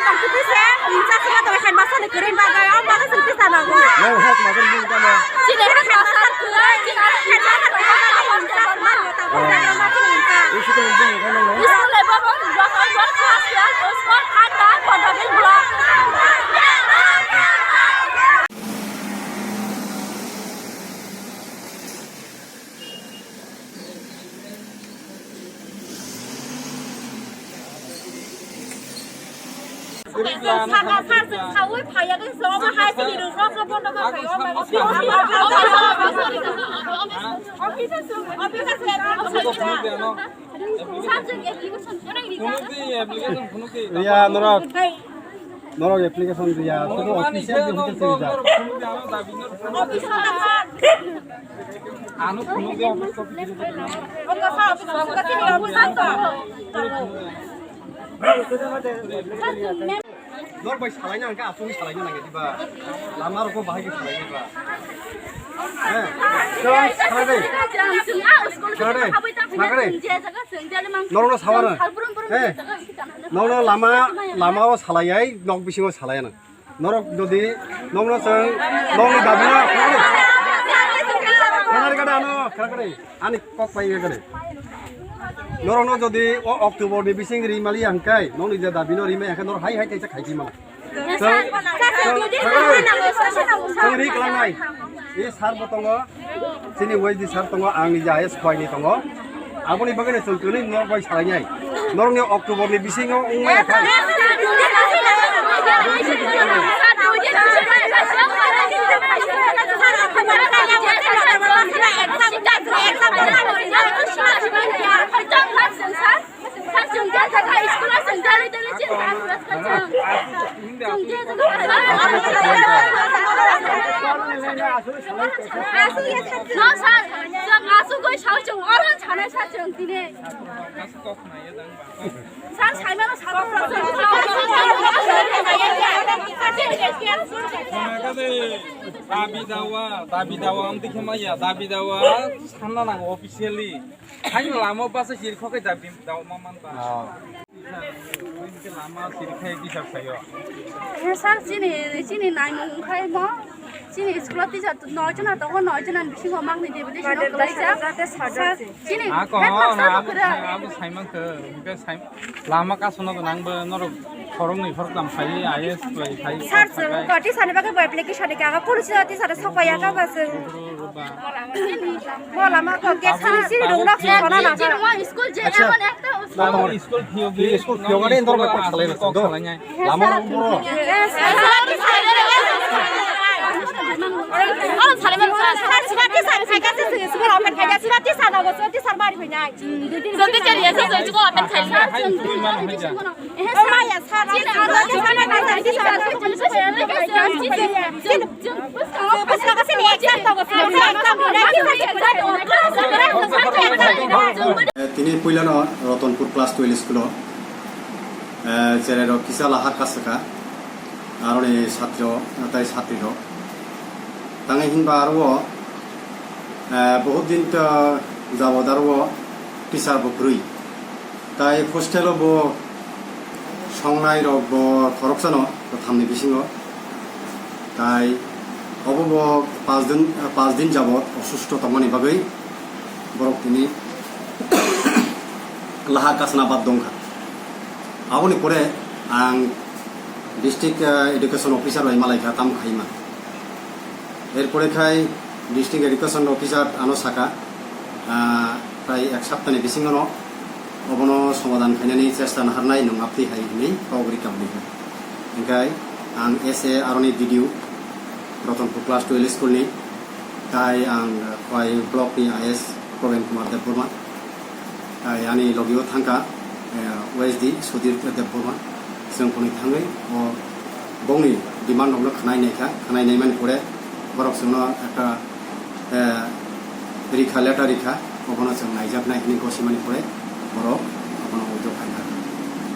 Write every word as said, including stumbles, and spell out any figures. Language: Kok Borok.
Tongkhe tisa, tisa sima tong headmaster ni kwrwi bagwi, o bagwi chwng tisa nango. Nang headmaster bung tamo? Chini headmaster kwrwi, chini headmaster kwrwi. School ni bung tamo? School ni bung, block, block, class, class, school, ata, Kondamil block. Saka sar chwng saui phaiya khe se omo hai sini rwngkha khe bondo ma phai omo. Sir chwng application. Phunukdi, application phunukdi. Iya, norok. Norok application riya, sudu official di hotel se rijak. Ano phunukdi office copy. Nor bai salaina hwnkhe asugwi salaina nangya diba? Lama rokbo bahai khe salaina ba? He? Chwng salai de. Salai de. Salai de. Norokno sawano. He? Nono lama, lama o salai ai, nok bisingo salai ano. Norok jodi nokno chwng nokni dabi no khari khari gada ano khari khari ani kok pai gada. Norokno jodi o October ni bising ri mali hangkai nokni je dabi no ri mai hangkai norok hai hai kaisa khai di mano. Chwng, chwng, chwng ri klangnai. E sar bo tongo. Chini Y D sir tongo, ang nija S Y ni tongo. Aboni bagwi no chwng twnwi norok bai salainai. Norokni October ni bisingo wngmaya kha. No, sir. Chwng asugwi sao, chwng oran sanai, sir, chwng tini. Sir, saimano, sir. Dabi dawa, dabi dawa, amtwi khe maya, dabi dawa, sanna nango officially. Hai lama basa sir khokai dabi dawa ma man ba. Oh. Lama sir khai bisap sayo. Eh, sir, chini, chini naimung khai mo. Chini school teacher noi jona tongo, noi jona bisingo mangni deputation no kwlaijak. Sir, chini headmaster no kwrwi. Abo saiman khe, hingke sai, lama kasono gwnang bo norok khoroknwi khoroktham phai, I A S bai phai. Sir, chwng to teacher ni bagwi bo application ni kha, police teacher sok phai ya kha ba chwng. Bo lama kok gate sani siri rung nok sona na. Chini mo school je emon ekta school. School phiyok di, school phiyok di, norok kok salai na. Lama rok boro. Tini puilano Ratanpur class twelve school o, eh, cherai rok kisa lahar kasaka, aroni satro, tai satri rok. Tangwi hinba aro, eh, bohut din to jabot aro teacher bo kwrwi. Tai hostel o bo songnai rok bo khoroksano, bo thamni bisingo. Tai obo bo pas din, pas din jabot osusto tongmani bagwi borok tini lahar kasna bad dongkha. Aboni pore ang district, eh, education officer bai malaikha, tamo khaima. Erpore khai district education officer ano saka, ah, prai ek saptani bisingono obono somadan khainani chesta naharnai nwng aptwi hai hwnwi kok rika hwnwi. Hingkhai ang S A aroni D D O Ratanpur class twelve school ni, tai ang Khowai block ni I S Probin Kumar Debbarma. Tai ani logio thangkha, eh, O S D Sudhir Debbarma. Chwng khwnwi thangwi o bongni demand rokno khwnai naikha, khwnai naimani pore borok chwngno ekta, eh, rikha, letter rikha, obono chwng naijaknai hwnwi gosimani pore borok